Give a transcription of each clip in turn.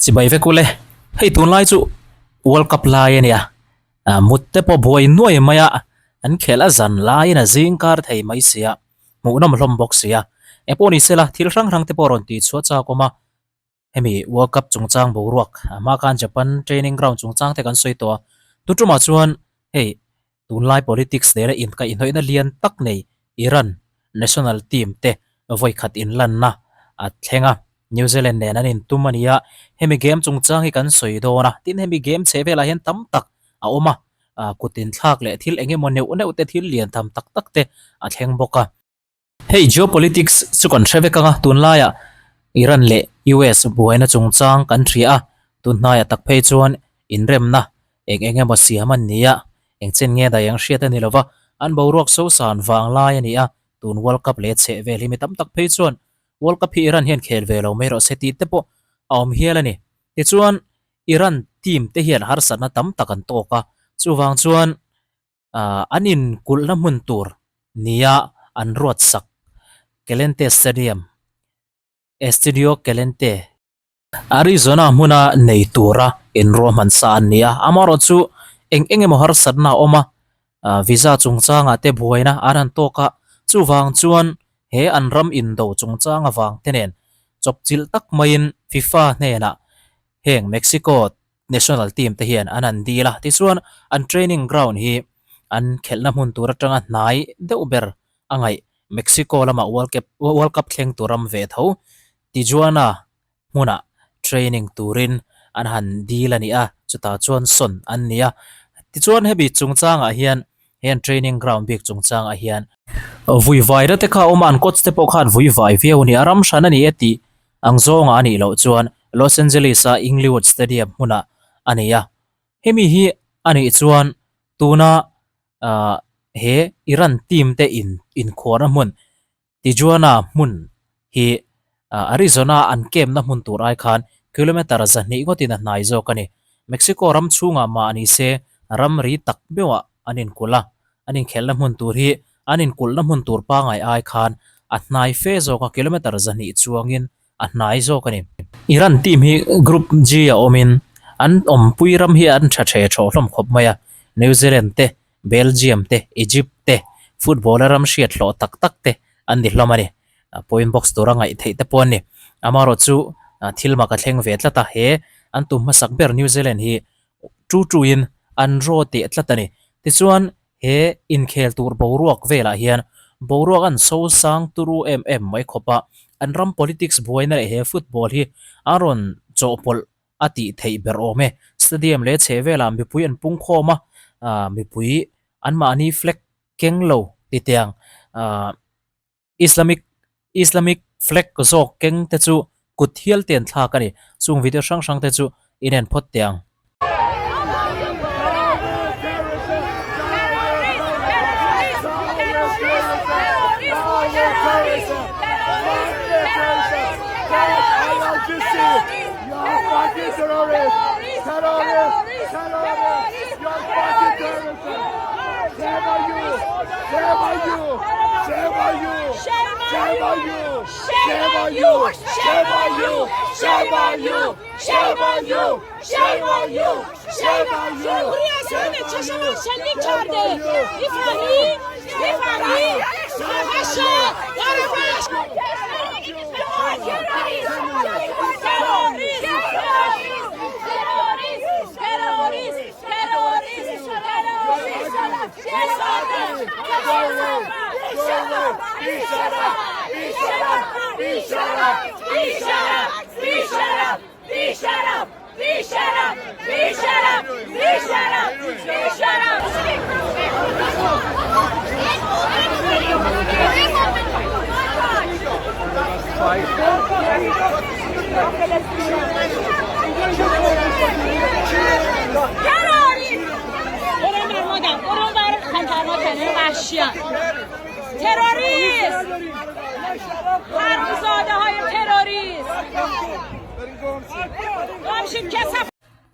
Chibai vek ule, hei tunlai chu World Cup lai a nia, mut te pawh buai nuai mai a, an khelh a zan laiin a zing kar thei mai sia, hmuhnawm hlawm bawk sia. Engpawh ni sela thil hrang hrang te pawh rawn tihchhuah chak awm a, Hemi World Cup chungchang boruak a hma khan Japan training ground chungchang te kan sawi tawh a, tu tumah chuan hei tunlai politics nena inkaihhnawihna lian tak nei Iran national team te vawi khat inlanna a thleng a, New Zealand nen an intum a ni a, hemi game chungchang hi kan sawi dawn a, tin hemi game chhe velah hian tam tak a awm a, kut inthlak leh thil eng emaw neuh neuh te thil lian tham tak tak te a thleng bawk a. Hei geopolitics chu kan hre vek ang a, tunlaiah Iran leh US buaina chungchang kan hria a, tunhnaiah tak phei chuan inremna eng eng emaw siam an ni a, eng chen nge daih ang hriat a ni lova, an boruak sosan vang lai a ni a, tun World Cup leh chheh vel hi mi tam tak phei chuan World Cup hi Iran hian khel ve lo mai rawh se tih te pawh a awm hial a ni. Tichuan Iran team te hian harsatna tam tak an tawk a, chuvang chuan An inkulhna hmun tur nia an ruat sak Calente Stadium, Estadio Calente, Arizona hmuna nei tura inruahman sa an ni a, amaherawh chu eng eng emaw harsatna a awm a, visa chungchangah te buaina an han tawk a, chuvang chuan he an ram indo chungchang avang te nen chawpchilh tak maiin FIFA hnenah heng Mexico National team te hian an han dil a, tichuan an training ground hi an khelhna hmun tur atanga hnai deuh ber a ngaih Mexico lama World Cup World Cup thleng tur ram ve tho Tijuana hmunah training turin an han dil a ni a, chutah chuan sawn an ni a. Tichuan hemi chungchangah hian he an training ground bik chungchangah hian vui vaina te kha a awm a, an coach te pawh khan vui vai viau a ni a, ram hran a ni e tih Ang zawnga a nih loh chuan Los Angeles-a Inglewood Stadium hmunah a nei a. Hemi hi a nih chuan tuna he Iran team te in inkhuarna hmun Tijuana hmun hi Arizona an camp-na hmun tur ai khan kilometre 200 ngawtin a hnai zawk a ni. Mexico ram chhungah mah ni se ramri tak meuhah an inkulh a, an inkhelhna hmun tur hi an inkulhna hmun tur pangai ai khan a hnai fe zawk a, kilometre 200 chuangin a hnai zawk a ni. Iran team hi Group G a awmin an awmpui ram hi an tha the thawh hlawm khawp mai a, New Zealand te, Belgium te, Egypt te, football a ram hriat hlawh tak tak te an ni hlawm a ni. Point box tura ngaih theih te pawh an ni. Amaherawh chu thil mak a thleng ve tlat a, he an tum hmasak ber New Zealand hi tu tuin an draw teh tlat a ni. Tichuan he inkhel tur boruak velah hian boruak an so sang turu em em mai khawp a, an ram politics buaina leh he football hi a rawn chawhpawlh a tih theih ber awm e. Stadium leh chheh velah mipui an pung khawm a, mipui anmahni flag keng lo titiang ah Islamic Islamic flag zawk keng te chu kut hial te an thlak a ni. Chung video hrang hrang te chu in en phawt teh ang.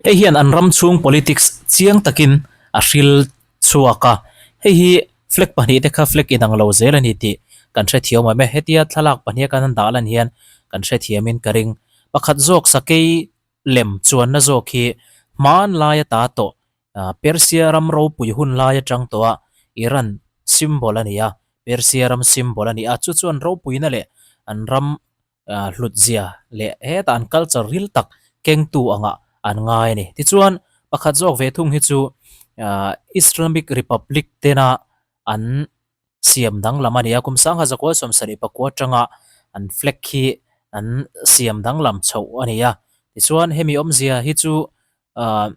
Hei hian an ram chhung politics chiang takin a hril chhuak a, hei hi flag pahnih te kha flag inang lo zel a ni tih kan hrethiam awm e. Hetia thlalak pahnih a kan han dah lan hian kan hrethiamin ka ring. Pakhat zawk sakei. lem chuanna zawk hi hmanlai ata tawh Persia ram ropui hun lai atang tawha Iran symbol a ni a, Persia ram symbol a ni a, chu chuan ropuina leh an ram hlutzia leh hetah an culture ril tak kengtu angah an ngai a ni. Tichuan pakhat zawk ve thung hi chu Islamic Republic tena an siam danglam a ni a, kum sangha zakua sawmsarih pakua atanga an flag hi an siam danglam chhoh a ni a, tichuan hemi awmzia hi chu ahh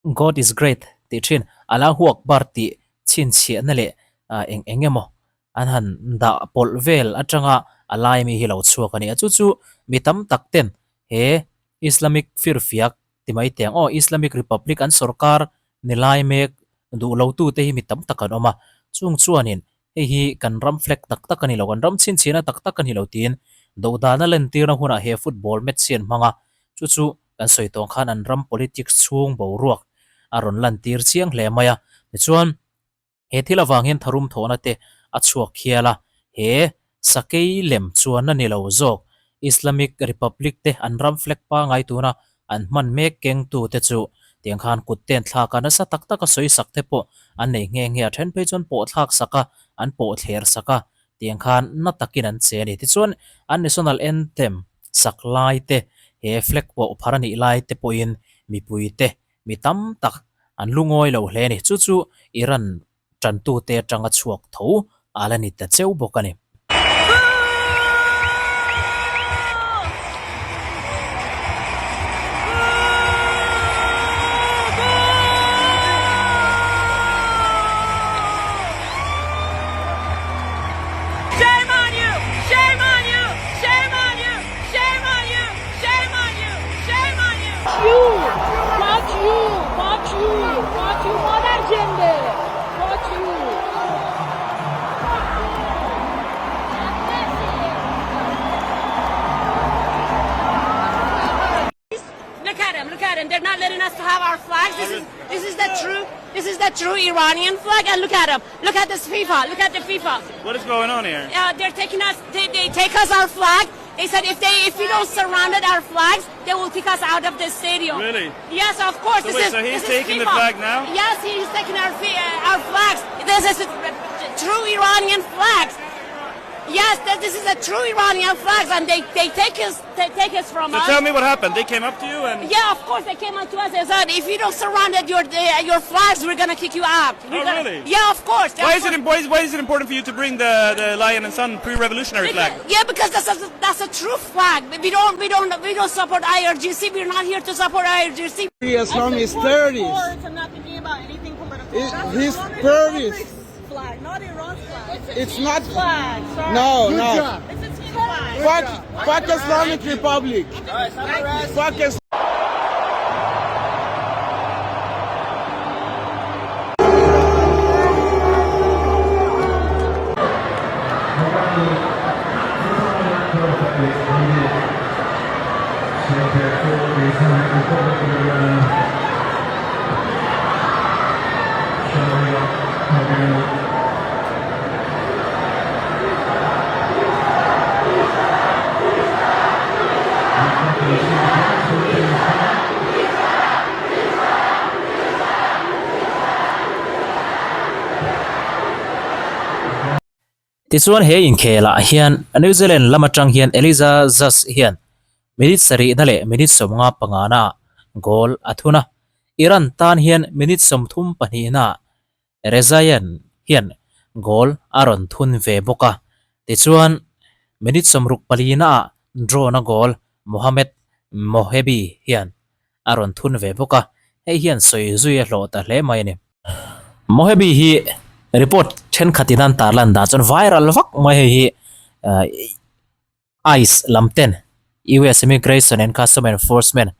God is great tih thin Allahu Akbar tih chhinchhiahna leh ah eng eng emaw an han dah pawlh vel atanga a lai mi hi lo chhuak a ni a, chu chu mi tam tak ten he Islamic firfiak ti mai teh ang aw Islamic Republic an sorkar ni lai mek duh lo tu te hi mi tam tak an awm a, chung chuanin hei hi kan ram flag tak tak a ni lo, kan ram chhinchhiahna tak tak a ni lo tiin dohdana lentirna hunah he football match hi an hmang a, chu chu kan sawi tawng khan an ram politics chhung boruak a rawn lantir chiang hle mai a, tichuan. He thil avang hian tharum thawhna te a chhuak hial a, he sakei lem chuan a ni lo zawk. Islamic Republic te an ram flag pangai tuna an hman mek kengtu te chu tiang khan kut ten thlak a nasa tak tak a sawi sak te pawh an nei nghe nghe a, then phei chuan pawh thlak sak a, an pawh thler sak a, tiang khan na takin an che a ni. Tichuan an national anthem sak lai te, he flag pawh phar a nih lai te pawhin mipui te Mi tam tak an lungawi lo hle a ni. Chu chu Iran tantute atanga chhuak tho a la ni ta cheu bawk a ni. Shame on you! Shame on you! Shame on you! Shame on you! Shame on you! Shame on you! You! Fuck you! Fuck you! Fuck you! Mother gender! Fuck you! Look at them! Look at them! They're not letting us to have our flags. This is this is the true this is the true Iranian flag. And look at them! Look at this FIFA! Look at the FIFA! What is going on here? Uh, they're taking us. They, they take us our flag. They said if they if we don't surround our flags, they will kick us out of the stadium. Really? Yes, of course. So this wait, is, so he's this taking is the flag now? Yes, he's taking our uh, our flags. This is true Iranian flags. Yes, that this is a true Iranian flags, and they, they take us they take us from so us. tell me what happened. They came up to you and yeah, of course they came up to us and said, if you don't surround your uh, your flags, we're gonna kick you out. We're oh gonna, really? Yeah, of course. Why is it why is, why is it important for you to bring the, the lion and sun pre-revolutionary because, flag? Yeah, because that's a, that's a true flag. We don't we don't we don't support IRGC. We're not here to support IRGC. As long as 30s. I'm not thinking about anything political. He's 30s. Flag, not Iran's flag. It's, it's not flag. Sorry. No, Good no. Job. It's a team flag. Fuck, fuck Islamic Republic. Fuck Islam. Tichuan he inkhelah hian New Zealand lam atang hian Eliza Zas hian minute sarihna leh minute 50 pangana goal a thun a. Iran tan hian minute 32 na Rezaeian hian goal a rawn thun ve bawk a. Tichuan minute 64 naah draw na goal Mohamed Mohebi hian a rawn thun ve bawk a, hei hian sawi zui a hlawh ta hle mai a ni. Mohebi hi report thenkhat in an tarlan dan chuan viral vak mai hei hi ICE lam ten US Immigration and Custom Enforcement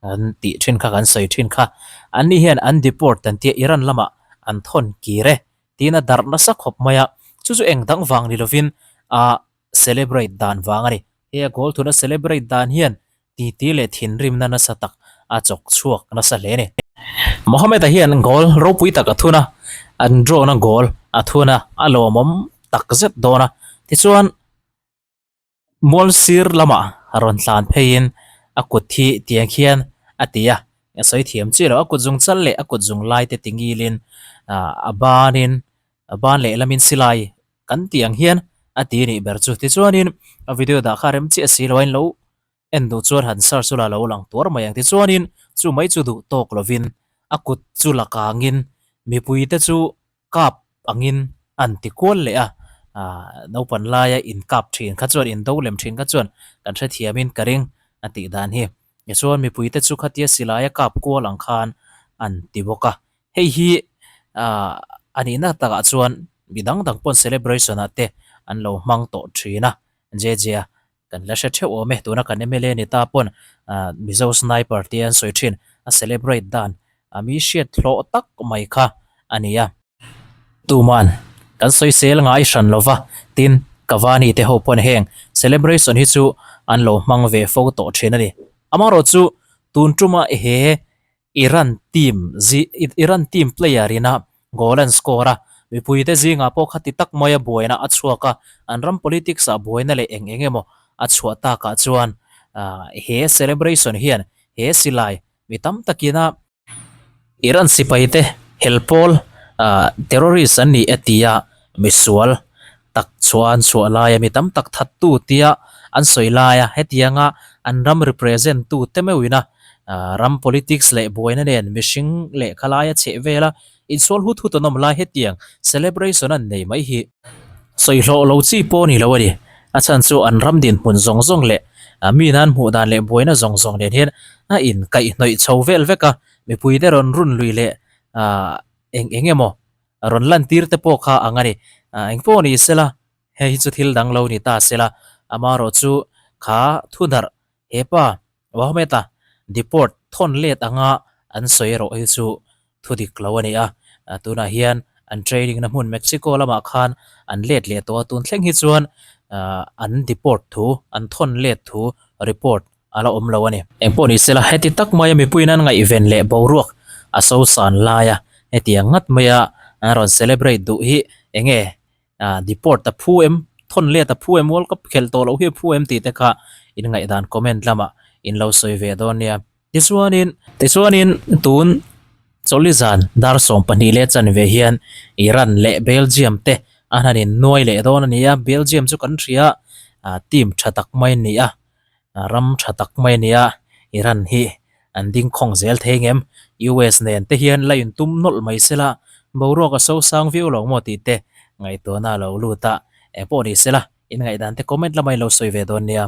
an tih thin kha kan sawi thin kha an ni hian an deport an tia Iran lamah an thawn kir e tiin a darh nasa khawp mai a, chu chu eng dang vang ni lovin a celebrate dan vang a ni. He a goal thuna celebrate dan hian titi leh thinrimna nasa tak a chawk chhuak nasa hle a ni. Mohamed-a hian goal ropui tak a thun a, an draw na goal a thun a, a lawmawm tak zet dawn a. Tichuan, mual sir lamah rawn tlan pheiin A kut hi tiang khian a ti a, a sawi thiam chiah lo. A kut zung chal leh a kut zung lai te ti ngilin ah a banin a ban lehlamin silai kan tih ang hian a ti a nih ber chu. Tichuanin a video dah kha rem chiah si lo a in lo en duh chuan han search ula lo lang tuar mai ang. Tichuanin chu mai chu duh tawk lovin a kut chu la kangin mipui te chu kap angin an ti kual leh a, aah naupang laia in kap thin kha chuan in do lem thin kha chuan kan hrethiamin ka ring a tih dan hi. Tichuan mipui te chu khatia silaia kap kual ang khan an ti bawk a, hei hi aah a nihna takah chuan mi dang dang pawn celebration ah te an lo hmang tawh thin a, JJ a Kan la hre theuh awm e, tuna kan mla ni ta pawn Mizo sniper tia an sawi thin a celebrate dan a mi hriat hlawh tak mai kha a ni a. Tuman kan sawisel ngai hran lo va, tin Cavani te ho pawn heng celebration hi chu an lo hmang ve fo tawh thin a ni. Amaherawhchu tun tuma he Iran team zi Iran team player ina goal an score a, mipuite zingah pawh khati tak maia buaina a chhuak a, an ram politics ah buaina leh eng eng emaw a chhuah takah chuan he celebration hian he silai mi tam takina Iran sipaite hel pawl terrorist an ni e tia misual tak chuan chhuah laia mi tam tak thattu tia an sawi laia hetianga an ram represent tu te meuhina Ram politics leh buaina nen mihring leh khalaia chheh vela insual hut hut an awm lai hetiang celebration an nei mai hi sawi hlawh lo chi pawh a ni lo a ni. A chhan chu an ram dinhmun zawng zawng leh mi nan hmuh dan leh buaina zawng zawng nen hian a inkaihhnawih chho vel vek a, mipuite rawn run lui leh eng eng emaw rawn lantir te pawh kha ang a ni. Engpawh ni sela hei hi chu thil dang lo ni ta sela amaherawh chu kha thudarh Hepa Mohammed-a deport thawn let anga an sawi erawh hi chu thu dik lo a ni a, tunah hian an training na hmun Mexico lamah khan an let leh tawh a, tun thleng hi chuan an deport thu, an thawn let thu report a la awm lo a ni. Engpawh ni sela, heti tak maia mipuiin an ngaihven leh boruak a sosan laia hetiang ngat maia an rawn celebrate duh hi enge Ah deport a phu em? Thawn let a phu em? World Cup khelh tawh loh hi a phu em tih te kha in ngaihdan comment lamah in lo sawi ve dawn nia. Tichuanin tichuanin tun Chawlizan dar 12 leh chanve hian Iran leh Belgium te an han in nuai leh dawn a ni a, Belgium chu kan hria ah team tha tak mai a ni a, ram tha tak mai a ni a, Iran hi an ding khawng zel thei ngem? US nen te hian la intum nawlh mai sela, boruak a so sang viau lo maw tih te ngaihtuahna a lo lut a, engpawh ni sela, in ngaihdan te comment lamah in lo sawi ve dawn nia.